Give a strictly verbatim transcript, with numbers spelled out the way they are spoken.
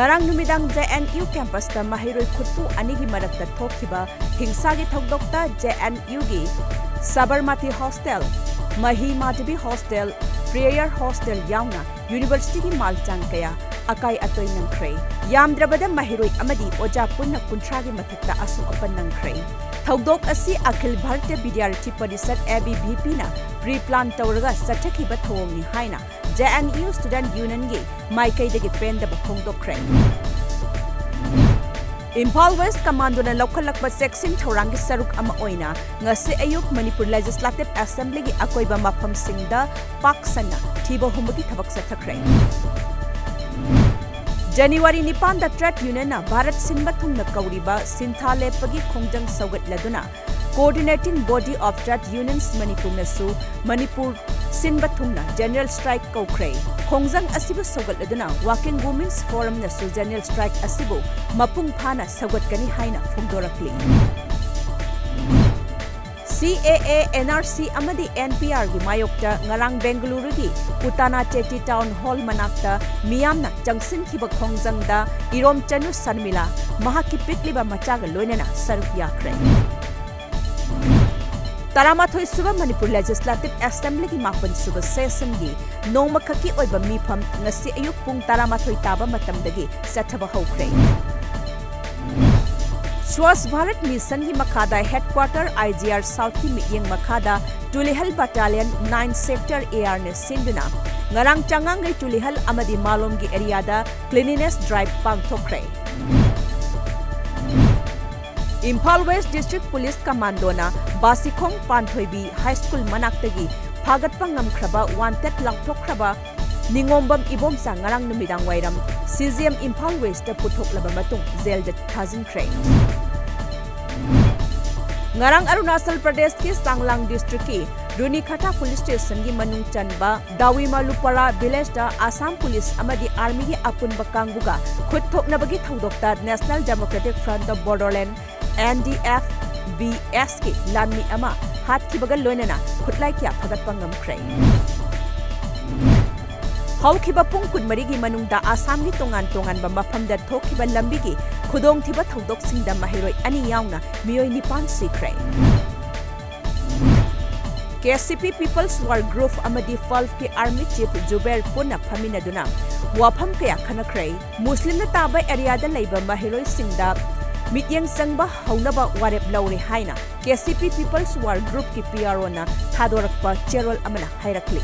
ꯉꯔꯥꯡ ꯅꯨꯃꯤꯗꯥꯡ J and U campusꯇ ꯃꯍꯩꯔꯣꯏ ꯈꯨꯠꯄꯨ ꯑꯅꯤꯒꯤ ꯃꯔꯛꯇ ꯊꯣꯛꯈꯤꯕ ꯍꯤꯡꯁꯥꯒꯤ ꯊꯧꯗꯣꯛꯇ ꯖꯦ ꯑꯦꯟ ꯌꯨꯒꯤ ꯁꯕꯔꯃꯇꯤ hostel, ꯃꯍꯤ ꯃꯥꯙꯕꯤ hostel, prayer hostel ꯌꯥꯎꯅ universityꯒꯤ ꯃꯥꯜꯆꯥꯡ ꯀꯌꯥ ꯑꯀꯥꯏ ꯑꯇꯣꯏ ꯅꯪꯈ꯭ꯔꯦ꯫ ꯌꯥꯝꯗ꯭ꯔꯕꯗ ꯃꯍꯩꯔꯣꯏ ꯑꯃꯗꯤ ꯑꯣꯖꯥ ꯄꯨꯟꯅ ꯀꯨꯟꯊ꯭ꯔꯥꯒꯤ ꯃꯊꯛꯇ ꯑꯁꯣꯛ ꯑꯄꯟ ꯅꯪꯈ꯭ꯔꯦ꯫ ꯊꯧꯗꯣꯛ ꯑꯁꯤ ꯑꯈꯤꯜ ꯚꯥꯔꯇꯤꯌ ꯕꯤꯗ꯭ꯌꯥꯔꯊꯤ ꯄꯔꯤꯁꯠ, ABVPꯅ pre-plan ꯇꯧꯔꯒ ꯆꯠꯊꯈꯤꯕ ꯊꯧꯑꯣꯡꯅꯤ ꯍꯥꯏꯅ ꯖꯦ ꯑꯦꯟ ꯌꯨ Student Unionꯒꯤ ꯃꯥꯏꯀꯩꯗꯒꯤ ꯄꯦꯟꯗꯕ ꯐꯣꯡꯗꯣꯛꯈ꯭ꯔꯦ꯫ ꯏꯝꯐꯥꯜ West Commandoꯅ ꯂꯧꯈꯠꯂꯛꯄ ꯆꯦꯛꯁꯤꯟ ꯊꯧꯔꯥꯡꯒꯤ ꯁꯔꯨꯛ ꯑꯃ ꯑꯣꯏꯅ ꯉꯁꯤ ꯑꯌꯨꯛ ꯃꯅꯤꯄꯨꯔ Legislative Assemblyꯒꯤ ꯑꯀꯣꯏꯕ ꯃꯐꯝꯁꯤꯡꯗ ꯄꯥꯛ ꯁꯟꯅ ꯊꯤꯕ ꯍꯨꯝꯕꯒꯤ ꯊꯕꯛ ꯆꯠꯊꯈ꯭ꯔꯦ꯫ ꯖꯅꯨꯋꯥꯔꯤ ꯅꯤꯄꯥꯟꯗ trade unionꯅ ꯚꯥꯔꯠ ꯁꯤꯟꯕ ꯊꯨꯡꯅ ꯀꯧꯔꯤꯕ ꯁꯤꯟꯊꯥ ꯂꯦꯞꯄꯒꯤ ꯈꯣꯡꯖꯪ ꯁꯧꯒꯠꯂꯗꯨꯅ Coordinating Body of Trade Unions ꯃꯅꯤꯄꯨꯔꯅꯁꯨ Manipur ꯁꯤꯟꯕ ꯊꯨꯡꯅ general strike ꯀꯧꯈ꯭ꯔꯦ꯫ ꯈꯣꯡꯖꯪ ꯑꯁꯤꯕꯨ ꯁꯧꯒꯠꯂꯗꯨꯅ Working Women's Forumꯅꯁꯨ general strike ꯑꯁꯤꯕꯨ ꯃꯄꯨꯡ ꯐꯥꯅ ꯁꯧꯒꯠꯀꯅꯤ ꯍꯥꯏꯅ ꯐꯣꯡꯗꯣꯔꯛꯂꯤ꯫ CAA, NRC ꯑꯃꯗꯤ NPRꯒꯤ ꯃꯥꯌꯣꯛꯇ ꯉꯔꯥꯡ ꯕꯦꯡꯒꯂꯨꯔꯨꯒꯤ ꯄꯨꯇꯥꯅꯥ ꯆꯦꯇꯤ Town Hall ꯃꯅꯥꯛꯇ ꯃꯤꯌꯥꯝꯅ ꯆꯪꯁꯤꯟꯈꯤꯕ ꯈꯣꯡꯖꯪꯗ ꯏꯔꯣꯝꯆꯅꯨ ꯁꯔꯃꯤꯂꯥ ꯃꯍꯥꯛꯀꯤ ꯄꯤꯛꯂꯤꯕ ꯃꯆꯥꯒ ꯂꯣꯏꯅꯅ ꯁꯔꯨꯛ ꯌꯥꯈ꯭ꯔꯦ꯫ ꯇꯔꯥꯃꯥꯊꯣꯏ ꯁꯨꯕ ꯃꯅꯤꯄꯨꯔ Legislative Assemblyꯒꯤ ꯃꯥꯄꯟ ꯁꯨꯕ sessionꯒꯤ ꯅꯣꯡꯃꯈꯛꯀꯤ ꯑꯣꯏꯕ ꯃꯤꯐꯝ ꯉꯁꯤ ꯑꯌꯨꯛ ꯄꯨꯡ ꯇꯔꯥꯃꯥꯊꯣꯏ ꯇꯥꯕ ꯃꯇꯝꯗꯒꯤ ꯆꯠꯊꯕ ꯍꯧꯈ꯭ꯔꯦ꯫ Swachh Bharat Missionꯒꯤ ꯃꯈꯥꯗ headquarter IGR Southꯀꯤ ꯃꯤꯠꯌꯦꯡ ꯃꯈꯥꯗ ꯇꯨꯂꯤꯍꯜ Battalion nine Sector ARꯅ ꯁꯤꯟꯗꯨꯅ ꯉꯔꯥꯡ ꯆꯉꯥꯡꯒꯩ ꯇꯨꯂꯤꯍꯜ ꯑꯃꯗꯤ ꯃꯥꯂꯣꯝꯒꯤ areaꯗ cleanliness drive ꯄꯥꯡꯊꯣꯛꯈ꯭ꯔꯦ꯫ Imphal West District Police Commandoꯅ ꯕꯥꯁꯤꯈꯣꯡ ꯄꯥꯟꯊꯣꯏꯕꯤ High School ꯃꯅꯥꯛꯇꯒꯤ ꯐꯥꯒꯠꯄ ꯉꯝꯈ꯭ꯔꯕ wanted ꯂꯥꯎꯊꯣꯛꯈ꯭ꯔꯕ ꯅꯤꯉꯣꯝꯕꯝ ꯏꯕꯣꯝꯆꯥ ꯉꯔꯥꯡ ꯅꯨꯃꯤꯗꯥꯡ ꯋꯥꯏꯔꯝ CGM ꯏꯝꯐꯥꯜ Westꯇ ꯄꯨꯊꯣꯛꯂꯕ ꯃꯇꯨꯡ jailꯗ ꯊꯥꯖꯤꯟꯈ꯭ꯔꯦ꯫ ꯉꯔꯥꯡ ꯑꯔꯨꯅꯥꯆꯜ ꯄ꯭ꯔꯗꯦꯁꯀꯤ ꯆꯥꯡꯂꯥꯡ districtꯀꯤ ꯔꯨꯅꯤꯈꯥꯇꯥ Police Stationꯒꯤ ꯃꯅꯨꯡ ꯆꯟꯕ ꯗꯥꯋꯤꯃꯥꯂꯨꯄꯥꯔꯥ villageꯇ Assam Police ꯑꯃꯗꯤ Armyꯒꯤ ꯑꯄꯨꯟꯕ ꯀꯥꯡꯕꯨꯒ ꯈꯨꯠ ꯊꯣꯛꯅꯕꯒꯤ ꯊꯧꯗꯣꯛꯇ National Democratic Front of Bodoland, NDFBSꯀꯤ ꯂꯥꯟꯃꯤ ꯑꯃ ꯍꯥꯠꯈꯤꯕꯒ ꯂꯣꯏꯅꯅ ꯈꯨꯠꯂꯥꯏ ꯀꯌꯥ ꯐꯒꯠꯄ ꯉꯝꯈ꯭ꯔꯦ꯫ ꯍꯧꯈꯤꯕ ꯄꯨꯡ ꯀꯨꯟꯃꯔꯤꯒꯤ ꯃꯅꯨꯡꯗ ꯑꯁꯥꯝꯒꯤ ꯇꯣꯉꯥꯟ ꯇꯣꯉꯥꯟꯕ ꯃꯐꯝꯗ ꯊꯣꯛꯈꯤꯕ ꯂꯝꯕꯤꯒꯤ ꯈꯨꯗꯣꯡꯊꯤꯕ ꯊꯧꯗꯣꯛꯁꯤꯡꯗ ꯃꯍꯩꯔꯣꯏ ꯑꯅꯤ ꯌꯥꯎꯅ ꯃꯤꯑꯣꯏ ꯅꯤꯄꯥꯟ ꯁꯤꯈ꯭ꯔꯦ꯫ ꯀꯦ ꯁꯤ ꯄꯤ People's War Group ꯑꯃꯗꯤ ꯐꯜꯐꯀꯤ Army Chief ꯖꯨꯕꯦꯔ ꯄꯨꯟꯅ ꯐꯝꯃꯤꯟꯅꯗꯨꯅ ꯋꯥꯐꯝ ꯀꯌꯥ ꯈꯟꯅꯈ꯭ꯔꯦ꯫ ꯃꯨꯁꯂꯤꯝꯅ ꯇꯥꯕ ꯑꯦꯔꯤꯌꯥꯗ ꯂꯩꯕ ꯃꯍꯩꯔꯣꯏꯁꯤꯡꯗ ꯃꯤꯠꯌꯦꯡ ꯆꯪꯕ ꯍꯧꯅꯕ ꯋꯥꯔꯦꯞ ꯂꯧꯔꯦ ꯍꯥꯏꯅ ꯀꯦ ꯁꯤ ꯄꯤ People's War Groupꯀꯤ ꯄꯤ ꯑꯥꯔ ꯑꯣꯅ ꯊꯥꯗꯣꯔꯛꯄ ꯆꯦꯔꯣꯜ ꯑꯃꯅ ꯍꯥꯏꯔꯛꯂꯤ꯫